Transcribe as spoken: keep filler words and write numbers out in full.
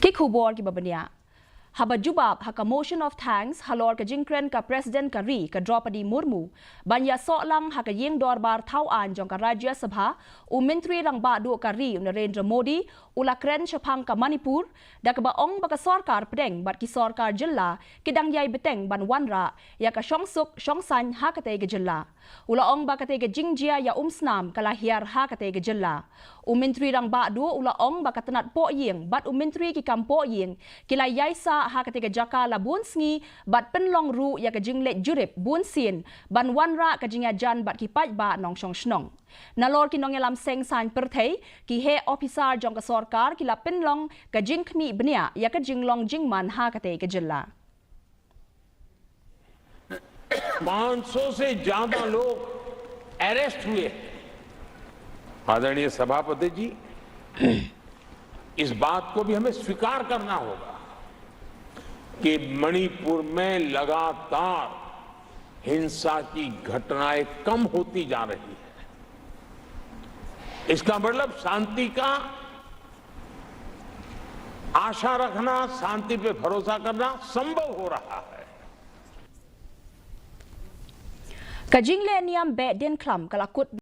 Ki khubor kiba bniah. Haba jubab ha ka motion of thanks halor ka jingkren ka President ka ri ka Droupadi Murmu ban ïasoh lang ha ka ïing dorbar thaw aiñ jong ka Rajya Sabha, u Myntri Rangbah Duh ka ri u Narendra Modi u la kren shaphang ka Manipur, da kaba ong ba ka sorkar pdeng bad ki sorkar jylla ki dang ïai bteng ban wanrah ïa ka shongsuk shongsaiñ ha katei ka jylla. U la ong ba katei ka jingjia ïa umsnam ka la hiar ha katei ka jylla. U Myntri Rangbah Duh u la ong ba ka tnat poh ïing bad u Myntri ki kam poh ïing ki la ïaisah ha katei ka jaka la bun sngi bad pynlong ruh ïa ka jingleit jurip bun sien ban wanrah ka jingïajan bad ki paidbah nongshong shnong. Nalor ki nongïalam seng saiñ pyrthei, ki heh ophisar jong ka sorkar ki la pynlong ka jingkhmih bniah ïa ka jinglong jingman ha katei ka jylla. पाँच सौ से ज्यादा लोग अरेस्ट हुए हैं। आदरणीय सभापति जी, इस बात को भी हमें स्वीकार करना होगा कि मणिपुर में लगातार हिंसा की घटनाएं कम होती जा रही है। इसका मतलब शांति का आशा रखना, शांति पे भरोसा करना संभव हो रहा है। Ka jingleh niam beh dien khlam ka la kut